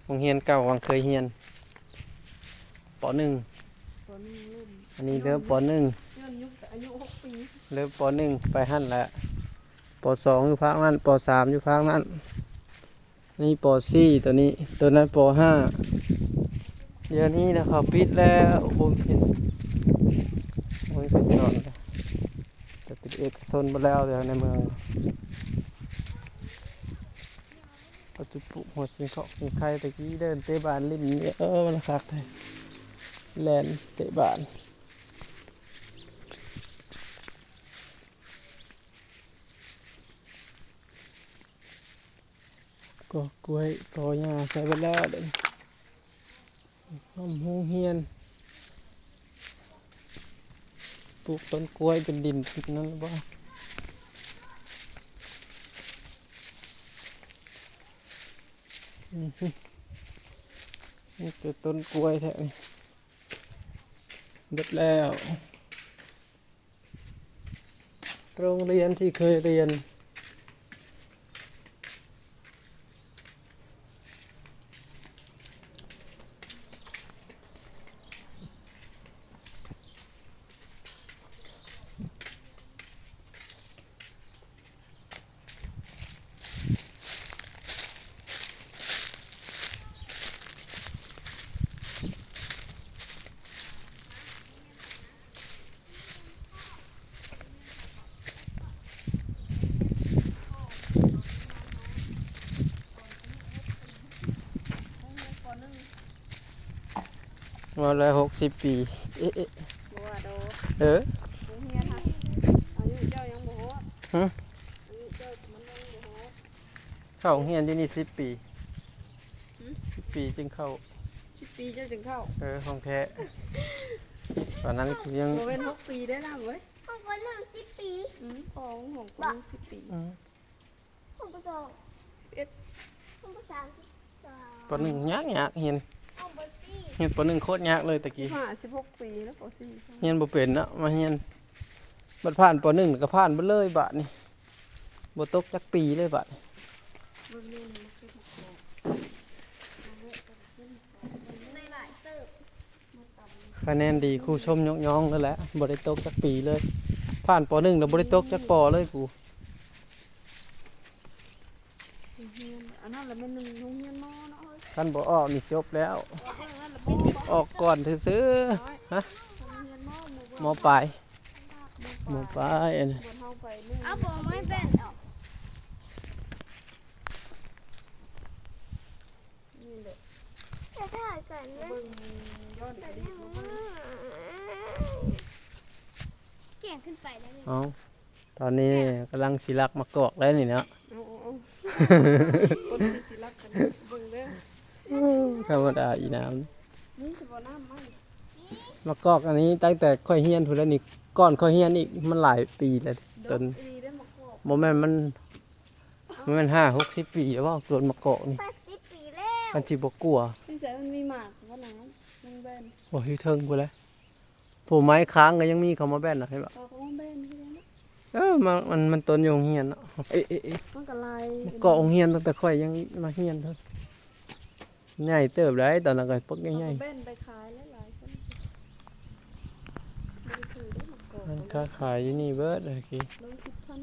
ໂຮງຮຽນເກົ່າຫວ່າງເຄີຍຮຽນ ປໍໜຶ່ງ ປໍໜຶ່ງເລີ່ມ ອັນນີ້ເລີ່ມປໍໜຶ່ງ ຍ້ອນຍຸກອາຍຸຫົກປີ ເລີ່ມປໍໜຶ່ງໄປຫັ້ນແຫຼະ ປໍສອງຢູ່ພາກນັ້ນ ປໍສາມຢູ່ພາກນັ້ນ ນີ້ປໍສີ່ ໂຕນີ້ ໂຕນັ້ນປໍຫ້າ ດຽວນີ້ນະເຂົາປິດແລ້ວ ບໍ່ເຫັນ ບໍ່ມີໃຜສອນແລ້ວ ແຕ່ເປັນເອກະຊົນໝົດແລ້ວ ແຖວໃນເມືອງ. ເຂົາຈະປູກຫົວຊິງເຄາະຊິງໄຄ ແຕ່ກີ້ເດີນເຕະບານຫຼິ້ນນີ້ ເອີ ມັນຄັກແທ້ ແລ່ນເຕະບານ ກໍກ້ວຍກໍຫຍ້າໃສ່ເບິດແລ້ວເດ້. ຫ້ອມໂຮງຮຽນ ປູກຕົ້ນກ້ວຍເປັນດິນນັ້ນບໍ່? ອື ມີແຕ່ຕົ້ນກ້ວຍແທ້ນີ້ ເບິດແລ້ວ. ໂຮງຮຽນທີ່ເຄີຍຮຽນ ວ່າແລ້ວຫົກສິບປີ ເອະ ເອະ ບໍ່ວ່າດອກ ເອີ ໂຮງຮຽນຫັ້ນ ອາຍຸເຈົ້າຍັງບໍ່ຮອດ ຫຶ ອາຍຸເຈົ້າມັນຍັງບໍ່ຮອດ ເຂົ້າໂຮງຮຽນຢູ່ນີ້ສິບປີ ຫຶ ສິບປີຈຶ່ງເຂົ້າ ສິບປີເຈົ້າຈຶ່ງເຂົ້າ ເອີ ຂອງແທ້ ຕອນນັ້ນຄືຍັງ ບໍ່ແມ່ນຫົກປີໄດ້ນະເວີຍ ຂອງຄົນໜຶ່ງສິບປີ ອື ຂອງ ຂອງຄົນໜຶ່ງສິບປີ ອື ຂອງປະສອງສິບເອັດ ຂອງປະສາມສິບສອງ ປໍໜຶ່ງຍາກໆຮຽນ ຂອງປໍສີ່ຮຽນປໍໜຶ່ງໂຄດຍາກເລີຍແຕ່ກີ້ ສິບຫ້າ ສິບຫົກປີແລ້ວ ປໍສີ່ຮຽນບໍ່ເປັນເນາະ ມາຮຽນ ບັດຜ່ານປໍໜຶ່ງກໍຜ່ານເບິດເລີຍບາດນີ້ ບໍ່ຕົກຈັກປີເລີຍບາດນີ້ ເບິ່ງແມ່ນມັນຄືໝາກກອກ ໄດ້ຫຼາຍເຕີບ. ຄະແນນດີ ຄູຊົມຍົກຍ້ອງເລີຍແຫຼະ ບໍ່ໄດ້ຕົກຈັກປີເລີຍ ຜ່ານ ປໍໜຶ່ງ ແລ້ວບໍ່ໄດ້ຕົກຈັກປໍເລີຍກູ ໂຮງຮຽນ ອັນນັ້ນລະແມ່ນໂຮງຮຽນມໍເນາະ ຄັນບໍ່ອອກນີ້ຈົບແລ້ວ ອອກກ່ອນຊື່ໆ ຮະ ໂຮງຮຽນມໍ ມໍປາຍ ມໍປາຍ ອັນ ເອົາບໍ່ໄມ້ແບນອອກ. ນີ້ແຫຼະ ຈະຖ່າຍກັນນະ ເບິ່ງຍ້ອນອະດີດມາເບິ່ງ ແກງຂຶ້ນໄປແລ້ວນີ້ ເອົ້າ ຕອນນີ້ກຳລັງຊິລັກໝາກກອກແລ້ວນີ້ເນາະ ເອົາໆໆ ຄົນທີ່ຊິລັກກັນເບິ່ງເດີ ທຳມະດາອີ່ນ້ຳ ມີຊິບໍ່ນ້ຳມັນ ໝາກກອກອັນນີ້ຕັ້ງແຕ່ຂ້ອຍຮຽນພຸ້ນແລ້ວນີ້ ກ່ອນຂ້ອຍຮຽນອີກ ມັນຫຼາຍປີແລ້ວ ຕົ້ນ ບໍ່ແມ່ນມັນ ມັນແມ່ນຫ້າຫົກສິບປີແລ້ວບໍ່ ຕົ້ນໝາກກອກນີ້ ແປດສິບປີແລ້ວ ມັນຊິບໍ່ກົວ ຢູ່ໃສມັນມີໝາກບໍ່ນະ ມັນແບນ ໂອ້ຍ ຢູ່ເທິງພຸ້ນແຫຼະ ຜູ້ໄມ້ຄ້າງກໍຍັງມີເຂົາມາແບນນະ ເຫັນບໍ່ ເຂົາກໍມາແບນຄືກັນນະ ເອີ ມັນ ມັນ ມັນຕົ້ນຢູ່ໂຮງຮຽນເນາະ ເອະ ເອະ ເອະ ມັນກໍລາຍ ໝາກກອກໂຮງຮຽນຕັ້ງແຕ່ຂ້ອຍຍັງມາຮຽນພຸ້ນ ໃຫຍ່ເຕີບໄດ໋ ຕອນນັ້ນກໍປັກໃຫຍ່ໆ ເຂົາກໍແບນໄປຂາຍຫຼາຍໆຄົນ ມັນຄ້າຂາຍຢູ່ນີ້ເບິດ ໂອເຄ ໂລສິບພັນ